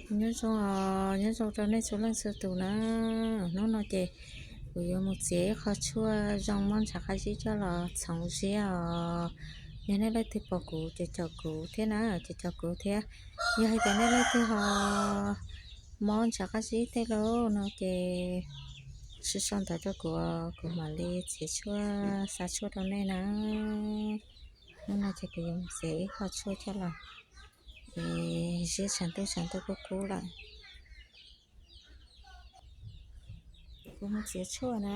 Nyob zoo, nyob zoo rau nej txhua leej txhua tus na. Hnub no ces kuv yuav mus txiav ib qho tshuaj zoo muab ntshav qab zib coj los txhoov ziab os. Yog nej leej twg pom kuv ces caum kuv thiab na, ces caum kuv thiab. Yog hais tias nej leej twg ho mob ntshav qab zib tej lauj no ces sau sau ntawv rau kuv, kuv mam li txiav tshuaj, xa tshuaj rau nej na. Hnub no ces kuv yuav mus txiav ib qho tshuaj coj los ziab tshav ntuj, tshav ntuj kub kub lawm. Kuv mus txiav tshuaj na.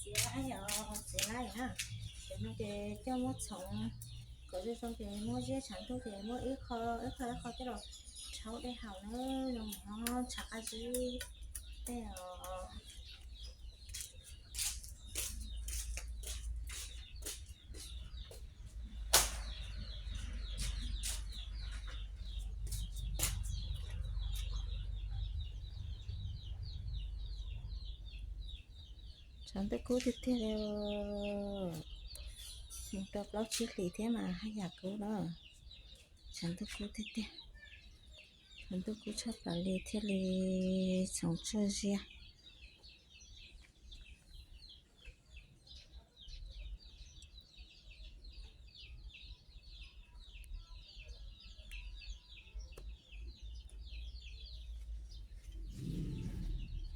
Txiav, txiav na, ces no ces coj muab txhoov kom zoo zoo ces muab ziab tshav ntuj ces muab ib qho ib qho ib qho coj los rhaub dej haus na, zoo ntshav qab zib tej os. Tshav ntuj kub tiag tiag li, mus tau plaub tsib hlis thiab mas haj yam kub na. Tshav ntuj kub tiag tiag, tshav ntuj kub tshaj plaws li thiaj li txhoov tshuaj ziab.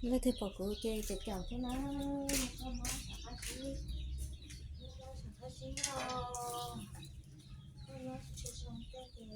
Leej twg pom kuv ces caum caum thiab na, koj mob ntshav qab zib, koj mob ntshav qab zib no, koj mob tsis zoo tej ces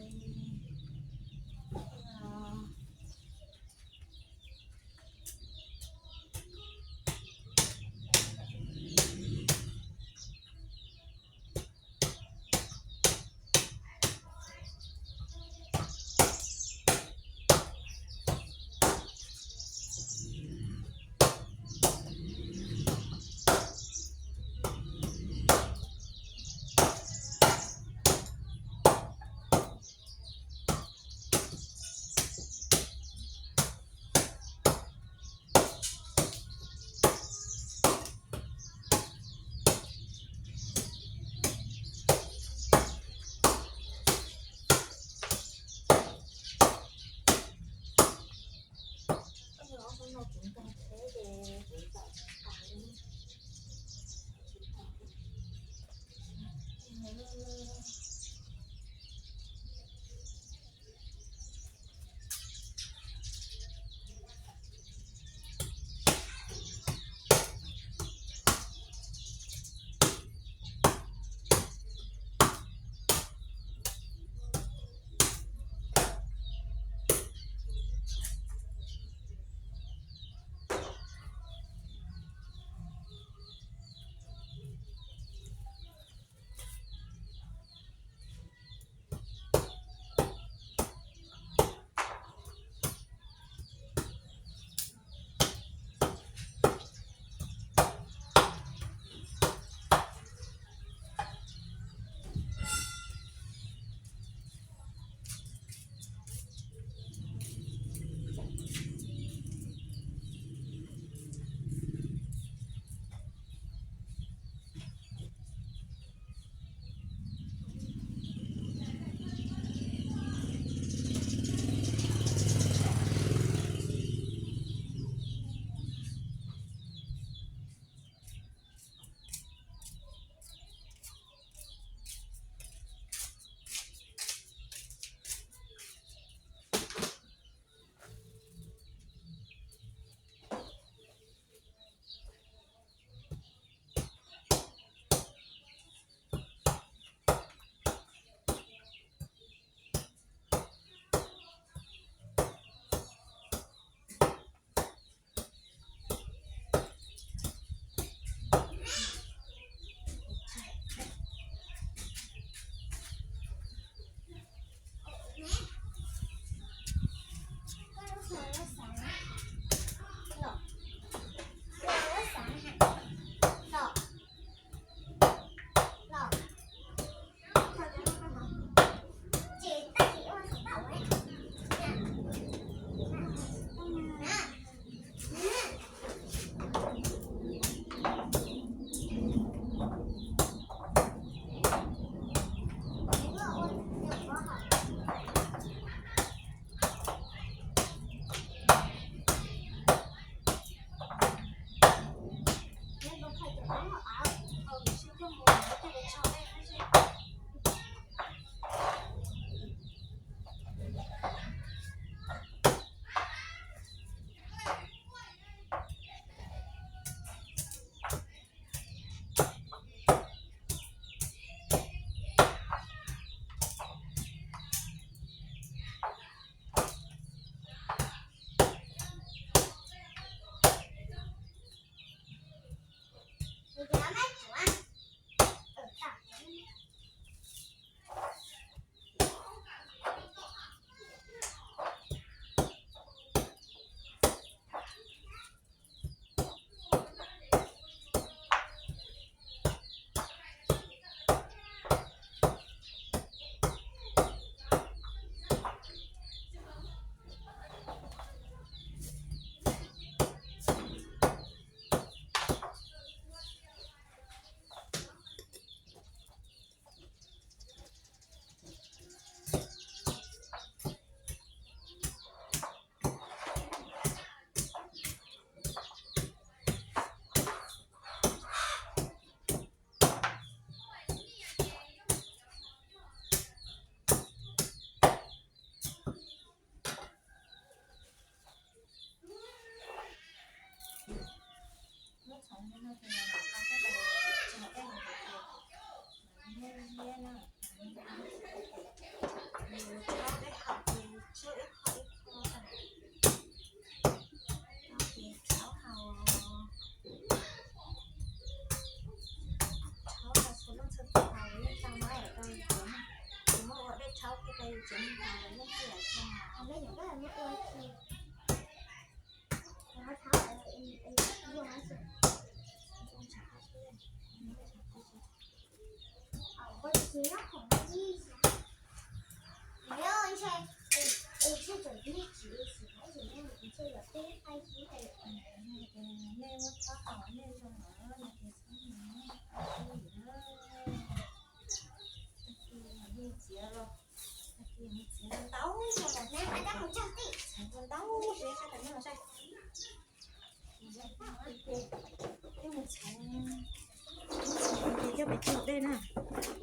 Coj pes tsuag dej na,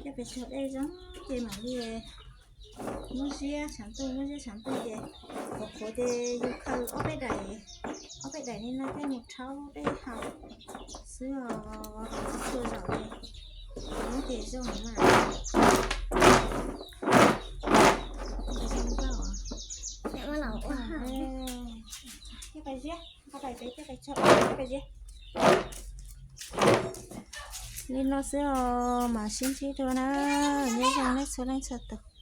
coj pes tsuag dej zoo ces mam li muab ziab tshav ntuj, muab ziab tshav ntuj ces qhuav qhuav ces yus khaws ob peb daim, ob peb daim li no coj mus rhaub dej haus xwb os, tsis tshua zaum ces, ces zoo mas. Coj pes ziab, coj pes tsuag, coj pes ziab. Li no xwb os, mam sib ntsib dua na, nyob zoo nej txhua leej txhua tus.